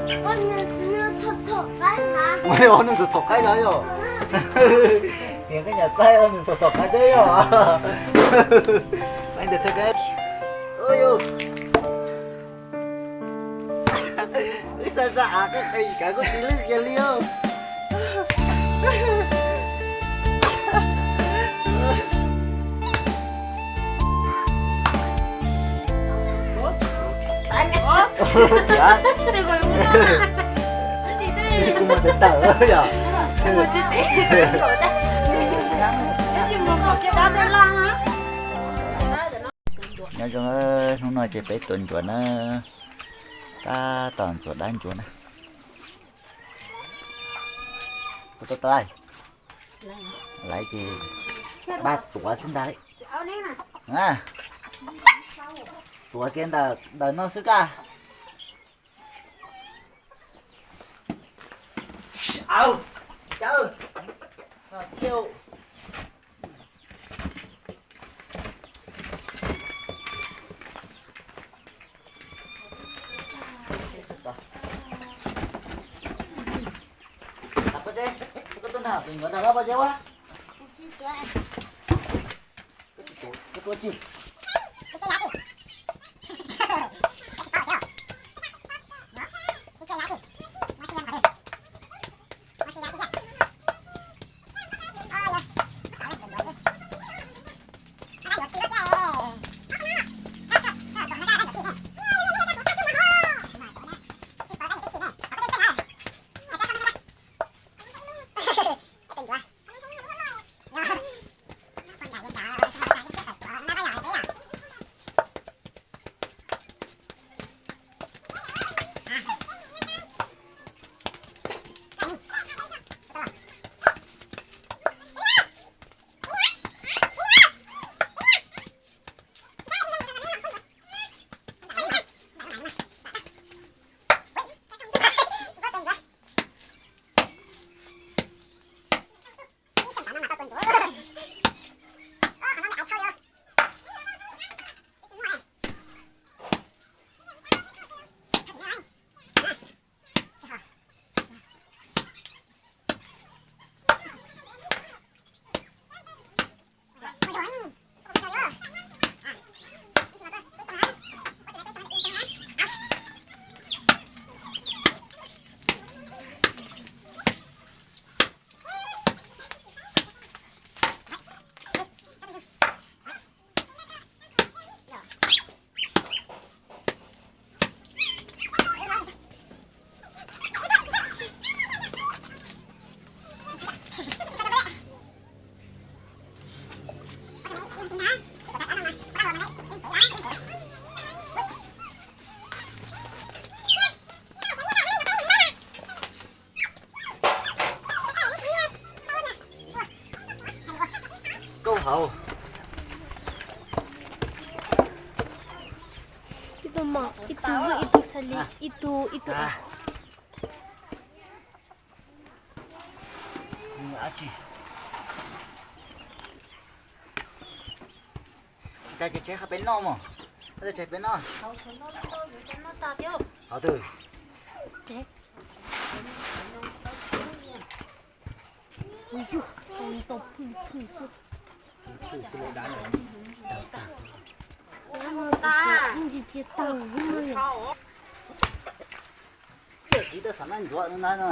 Ua nws txhom qaib no yog. Niam koj nyam txaij ua nws txhom txhom qaib thiab yog. Leej twg qhia peb? Wb xa xa av qeej qees kav kuj tsis lwj kiag li os. Kuv mus tawm tawm yom. Nyob zoo, hnub no ces peb tuav ncuav na, tab tom ntxuav dab ncuav na. Kuv tau tau, lawv ces npaj tuav xwb ntag li. Tuav kiag ntawm ntawm no xwb kaj. Aw, caw, no thiab. Pob zeb, koj tuaj nrog tus nyuam ntag pob zeb ua. Kauj hauv. Ib tug mom, ib tug vwj, ib tug xas lis, ib tug, ib tug. Tag ces tseb qhov peb noj mog. Tseb peb noj. Hauv twg? Yawm txiv tuaj xav noj ncuav no na.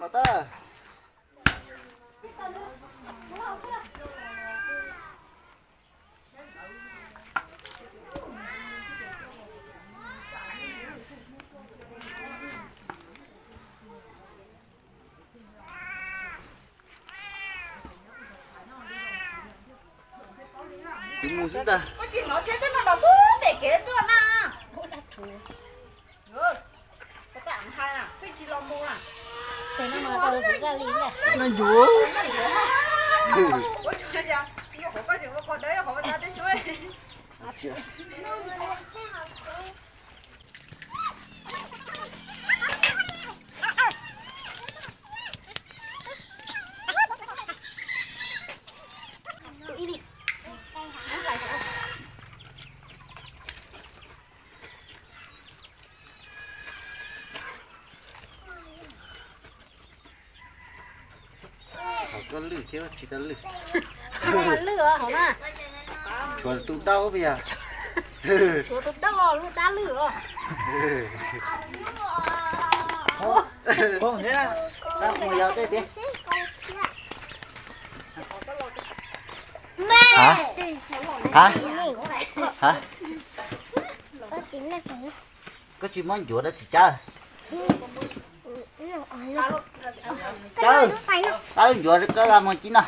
Los tau. Kuv mus xwb ntag. No ncuav. Lwj thiab tsis tau lwj. Lwj hauv na. Tshuav tus daub yog. Tshuav tus daub lub dab lwj os. Mus yog tej tiag. Ha? Ha? Koj tsis muab ncuav rau txiv Cawb? Cawb, pab ncuav rau koj mus cib no.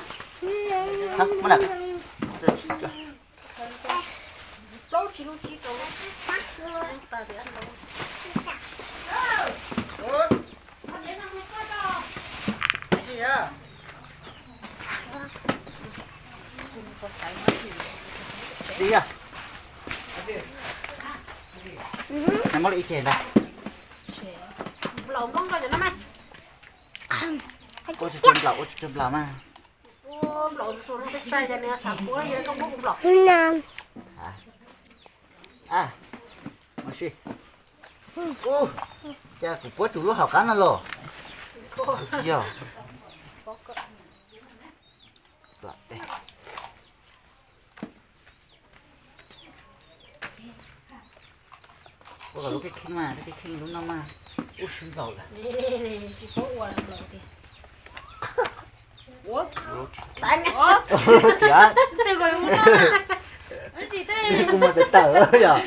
Txiv yog, muab li ib ce ntag. Ua tsis tau nplaum, ua tsis tau nplaum mas. Ua, cas kuv puab tsuas lub hauv qab no los? Tsis yog. Ua kom lub kheej kheej mas, kheej kheej lub no mas. Ub, sib nplaum lawm. Tiag. Kuv muag tawv tawv yog.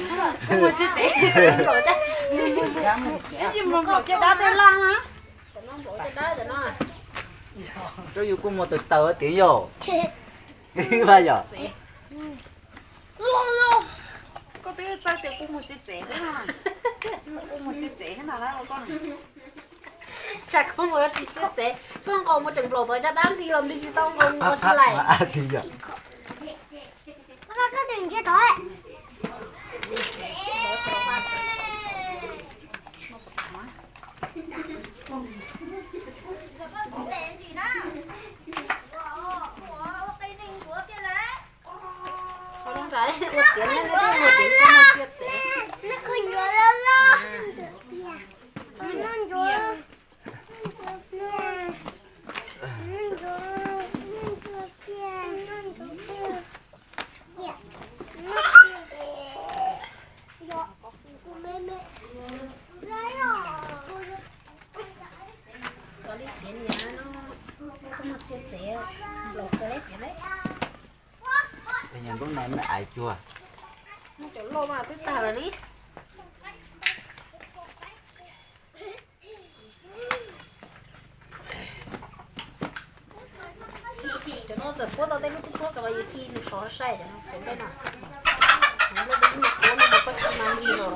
Rau yus kuj muag tawv tawv tiag yog. Vaj yog. Koj twb txawj tias kuj muag txiv tsev, kuj muag txiv tsev na. Tsam koj muag tsis txiv tsev, koj nqos mus tseem nplaum tod caj dab nti los nti tsis tau nqos mus ua tsis laim. Ua tiav, ua tiav, ua tiav, ua tiav. Koj li tiav niam no, koj muag txiav tsev, nplaum kawg li tiav li. Nyuag nplooj na me aiv cuag. Cov loj mas twb tag lawm li. Cov no txawm puab tau tej lub tub tuab kas mas yus ci nws sov sai cov no, cov ntej no. Nws lub tub tuab no mas koj ci mas nkig los,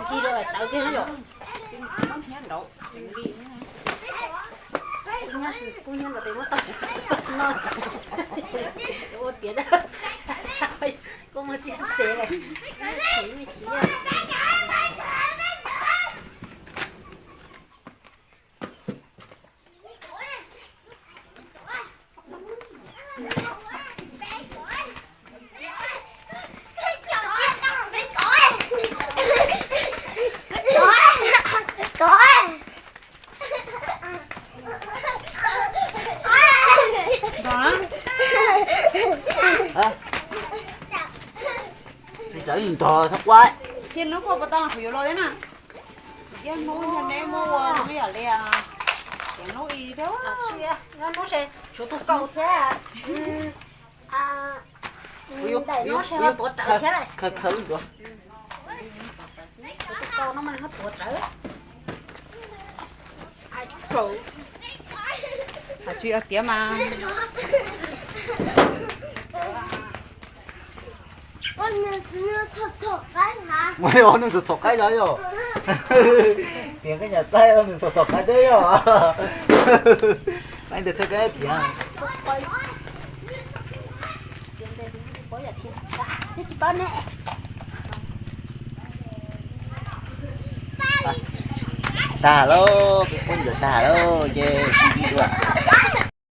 nkig los lawm tawv kiag na yom. Kuj nyob los tes muab tau no. Ua tiav, kuj muag txiav tsev lawm. Txiv me txiv. Ntog thab quab. Hnub koj puas tau kuv yuav los thiab na? Yog hnub yog neb muab ua hnub yam li, hnub i thiab. Hnub se tshuav tus kaus thiab. Daim no se ho tuav rawv thiab. Khaws khaws ib ntuav. Tshuav tus kaus no mas ho tuav rawv. Tsis yog tiav mas. Ua nws txhom txhom qaib los yog? Tiav koj nyam txaij ua nws txhom txhom qaib twb yog. Qaib ntawd khaws koj tiav. Tag lauj, peb phooj ywg tag lauj, ces sib ntsib dua.